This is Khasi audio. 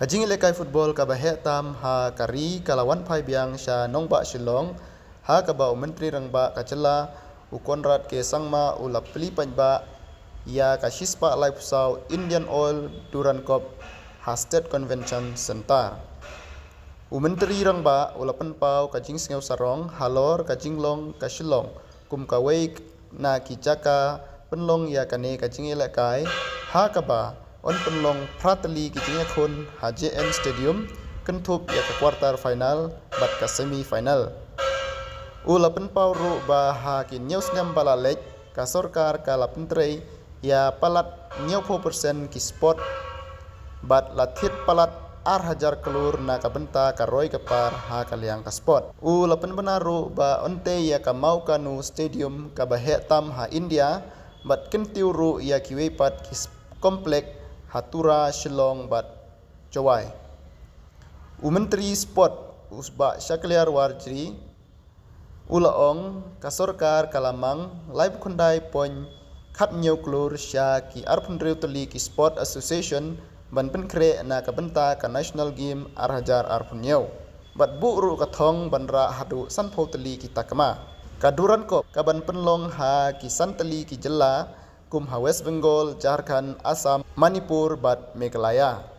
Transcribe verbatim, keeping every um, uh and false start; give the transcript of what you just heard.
Ka jingïalehkai football kaba heh tam ha ka ri ka la wan phai biang sha nongbah Shillong, ha kaba u Myntri Rangbah ka jylla, u Conrad K Sangma, u la plie paidbah ïa ka shispah laiphew saw Indian Oil Durand Cup ha State Convention Centre. U Myntri Rangbah u la pynpaw ka jingsngew sarong halor ka jinglong ka Shillong kum kawei na ki jaka pynlong ïa kane ka jingïalehkai, ha kaba yn pynlong phra tylli ki jingïakhun ha J N Stadium, kynthup ïa ka quarter final bad ka semi final. U la pynpaw ruh ba ha ki hynñiew snem ba la leit, ka sorkar ka la pyntrei ïa palat hynñiewphew percent ki sport bad la thied palat ar hajar klur na ka bynta ka roi ka par ha ka liang ka sport. U la pynbna ruh ba yn tei ïa ka Mawkanu Stadium kaba heh tam ha India, bad kyntiew ruh ïa kiwei pat ki s-, complex ha Tura, Shillong bad Jowai. U Myntri Sport, u Bah Shakliar Warjri, u la ong, ka sorkar ka la mang laiphew khyndai point khathynñiew klur sha ki arphew hynriew tylli ki sport association ban pynkhreh na ka bynta ka National Game ar hajar arphew hynñiew, bad buh ruh ka thong ban rah haduh sanphew tylli ki takma. Ka Durand Cup ka ban pynlong ha ki san tylli ki jylla, kum ha West Bengal, Jharkhand, Assam, Manipur bad Meghalaya.